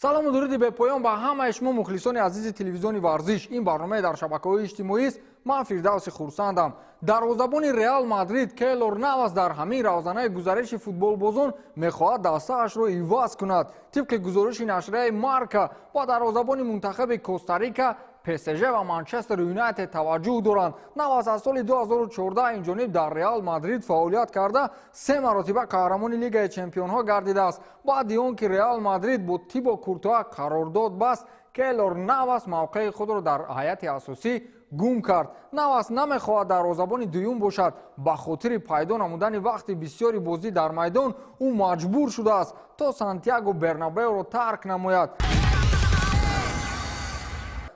Салому дуруди бепоён ба ҳамаи шумо, мухлисони азизи телевизиони «Варзиш». Ин барномае дар шабакаҳои иҷтимоист. Ман Фирдавси Хурсандам. Дарвозабони «Реал Мадрид» Кейлор Навас дар ҳамин равзанаи гузариши футболбозон мехоҳад дастаашро иваз кунад. Тибқи гузориши нашрияи «Марка», ба дарвозабони мунтахаби Костарика ПСЖ ва «Манчестер Юнайтед» таваҷҷӯҳ доранд. Навас аз соли 2014 инҷониб дар «Реал Мадрид» фаъолият карда, се маротиба қаҳрамони Лигаи чемпионҳо гардидааст. Баъди он ки «Реал Мадрид» бо Тибо Куртуа қарордод баст, Кейлор Навас мавқеи худро дар ҳайати асосӣ гум кард. Навас намехоҳад дарвозабони дуюм бошад. Ба хотири пайдо намудани вақти бисёри бозӣ дар майдон ӯ маҷбур шудааст, то Сантьяго Бернабеоро тарк намояд.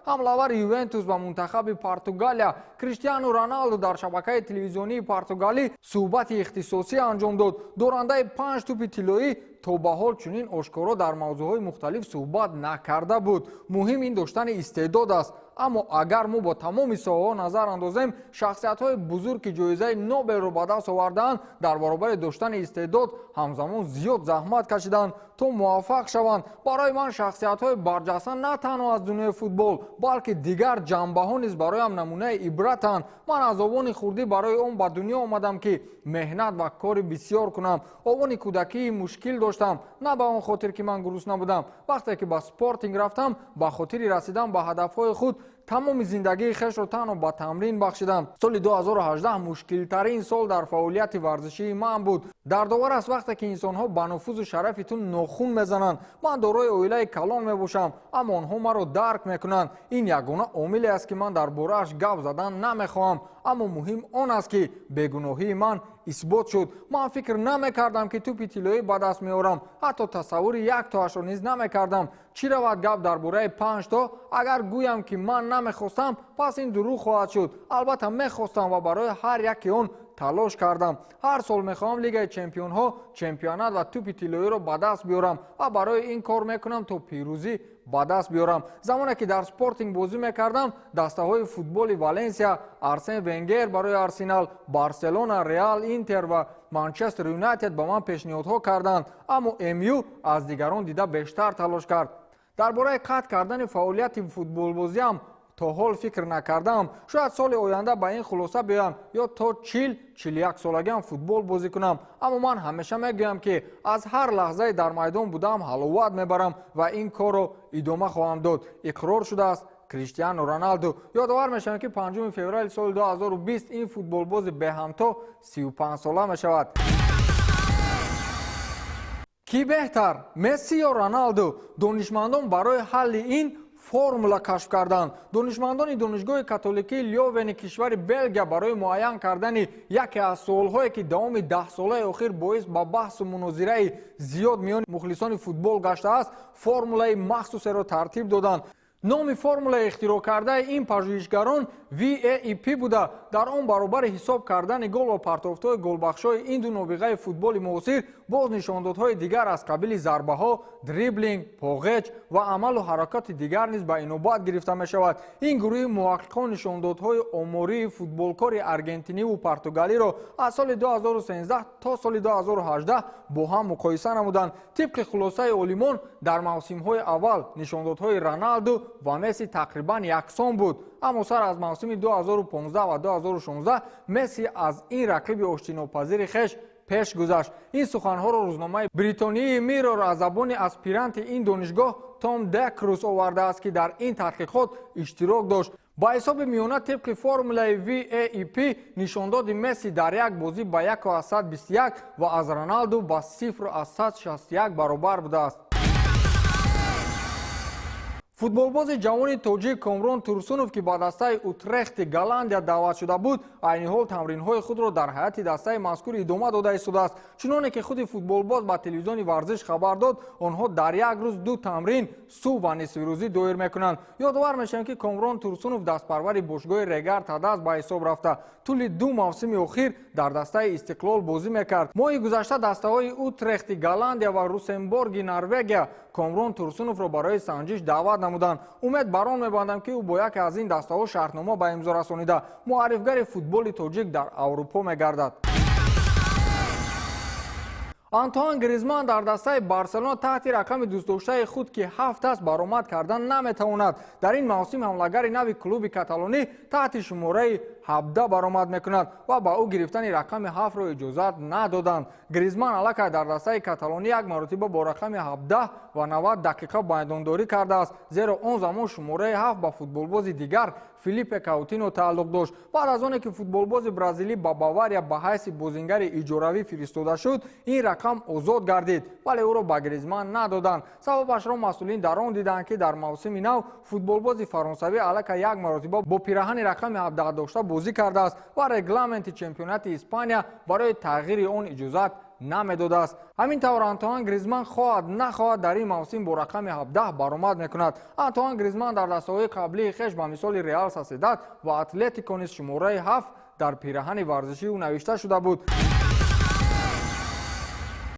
Ҳамлавари «Ювентус» ба мунтахаби Португалия Криштиану Роналду дар шабакаи телевизионии португалӣ суҳбати ихтисосӣ анҷом дод. Дорандаи панҷ тӯпи тиллоӣ то ба ҳол чунин ошкоро дар мавзӯъҳои мухталиф суҳбат накарда буд. Муҳим ин доштани истеъдод аст, аммо агар мо бо тамоми соҳаҳо назар андозем, шахсиятҳои бузург, ки ҷоизаи Нобелро ба даст овардаанд, дар баробари доштани истеъдод ҳамзамон зиёд заҳмат кашиданд, то муваффақ шаванд. Барои ман шахсиятҳои барҷаста на танҳо аз дунёи футбол, балки дигар ҷанбаҳо низ бароям намунаи ибратанд. Ман аз овони хурдӣ барои он ба дунё омадам, ки меҳнат ва кори бисёр кунам. Овони кӯдакии мушкил доштам, на ба он хотир, ки ман гурусна будам. Вақте ки ба «Спортинг» рафтам, ба хотири расидан ба ҳадафҳои худ тамоми зиндагии хешро танҳо ба тамрин бахшидам. Соли 2018 мушкилтарин сол дар фаъолияти варзишии ман буд. Дардовар аст, вақте ки инсонҳо ба нуфузу шарафи ту нохун мезананд. Ман дорои оилаи калон мебошам, аммо онҳо маро дарк мекунанд. Ин ягона омиле аст, ки ман дар борааш гап задан намехоҳам, аммо муҳим он аст, ки бегуноҳии ман исбот шуд. Ман фикр намекардам, ки тӯпи тиллоӣ ба даст меорам, ҳатто тасаввури як тоашро низ намекардам. Чӣ равад гап дар бораи панҷ то? Агар гӯям, ки ман намехостам, пас ин дурӯғ хоҳад шуд. Албатта, мехостам ва барои ҳар яке он талош кардам. Ҳар сол мехоҳам Лигаи чемпионҳо, чемпионат ва тӯпи тиллоиро ба даст биёрам ва барои ин кор мекунам, то пирӯзӣ ба даст биёрам. Замоне ки дар «Спортинг» бозӣ мекардам, дастаҳои футболи Валенсия, Арсен Венгер барои «Арсенал», «Барселона», «Реал», «Интер» ва «Манчестер Юнайтед» ба ман пешниҳодҳо карданд, аммо МЮ аз дигарон дида бештар талош кард. Дар бораи қатъ кардани фаъолияти футболбозиам то ҳол фикр накардаам. Шояд соли оянда ба ин хулоса биёям ё то 40-41 солагиам футбол бозӣ кунам, аммо ман ҳамеша мегӯям, ки аз ҳар лаҳзае дар майдон будаам ҳаловат мебарам ва ин корро идома хоҳам дод, иқрор шудааст Криштиану Роналду. Ёдовар мешавем, ки 5 феврали соли 2020 ин футболбози беҳамто 35 сола мешавад. Кӣ беҳтар, Месси ё Роналду? Донишмандон барои ҳалли ин формула кашф карданд. Донишмандони Донишгоҳи католикии Лёвени кишвари Белгия барои муайян кардани яке аз суолҳое, ки давоми 10 солаи охир боис ба баҳсу мунозираи зиёд миёни мухлисони футбол гаштааст, формулаи махсусеро тартиб доданд. Номи формулаи ихтироъкардаи ин пажӯҳишгарон VAEP буда, дар он баробари ҳисоб кардани гол ва партофтҳои голбахшҳои ин ду нобиғаи футболи муосир, боз нишондодҳои дигар аз қабили зарбаҳо, дриблинг, поғеч ва амалу ҳаракати дигар низ ба инобат гирифта мешавад. Ин гурӯҳи муҳаққиқон нишондодҳои омории футболкори аргентиниву португалиро аз соли 2013 то соли 2018 бо ҳам муқоиса намуданд. Тибқи хулосаи олимон, дар мавсимҳои аввал нишондодҳои Роналду ва Месси тақрибан яксон буд, аммо сар аз мавсими 2015 ва 2016 Месси аз ин рақиби оштинопазири хеш пеш гузашт. Ин суханҳоро рӯзномаи бритонии «Миррор» аз забони аспиранти ин донишгоҳ Том Декрус овардааст, ки дар ин таҳқиқот иштирок дошт. Ба ҳисоби миёна, тибқи формулаи VAEP, нишондоди Месси дар як бозӣ ба 1,21 ва аз Роналду ба 0,61 баробар будааст. Футболбози ҷавони тоҷик Комрон Турсунов, ки ба дастаи «Утрехти» Голландия даъват шуда буд, айни ҳол тамринҳои худро дар ҳайати дастаи мазкур идома дода истодааст. Чуноне ки худи футболбоз ба телевизиони «Варзиш» хабар дод, онҳо дар як рӯз ду тамрин, субҳ ва нисфирӯзӣ, доир мекунанд. Ёдовар мешавем, ки Комрон Турсунов дастпарвари бошгоҳи «Регар Тадаз» ба ҳисоб рафта, тӯли ду мавсими охир дар дастаи «Истиқлол» бозӣ мекард. Моҳи гузашта дастаҳои «Утрехти» Голландия ва «Русенборги» Норвегия Комрон Турсуновро барои санҷиш даъват намуданд. Умед бар он мебандам, ки ӯ бо яке аз ин дастаҳо шартнома ба имзо расонида, муаррифгари футболи тоҷик дар Аврупо мегардад. Антуан Гризман дар дастаи Барселона таҳти рақами дӯстдоштаи худ, ки 7 аст, баромад кардан наметавонад. Дар ин мавсим ҳамлагари нави клуби каталонӣ таҳти шумораи 17 баромад мекунад ва ба ӯ гирифтани рақами 7-ро иҷозат надоданд. Гризман аллакай дар дастаи каталонӣ як маротиба бо рақами 17 ва 90 дақиқа майдондорӣ кардааст, зеро он замон шумораи 7 ба футболбози дигар, Филиппе Каутино, тааллуқ дошт. Баъд аз оне ки футболбози бразилӣ ба Бавария ба ҳайси бозингари иҷоравӣ фиристода шуд, ин рақам озод гардид, вале ӯро ба Гризман надоданд. Сабабашро масъулин дар он диданд, ки дар мавсими нав футболбози фаронсавӣ аллакай як маротиба бо пираҳани рақами 17 дошта бозӣ кардааст ва регламенти чемпионати Испания барои тағйири он иҷозат намедодааст. Ҳамин тавр, Антуан Гризман хоҳад нахоҳад дар ин мавсим бо рақами 17 баромад мекунад. Антуан Гризман дар дастаҳои қаблии хеш, ба мисоли Реал Сосьедад ва Атлетико низ шумораи 7 дар пираҳани варзишии ӯ навишта шуда буд.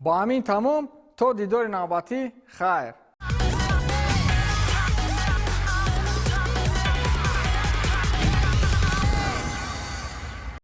Бо ҳамин тамом, то дидори навбатӣ, хайр.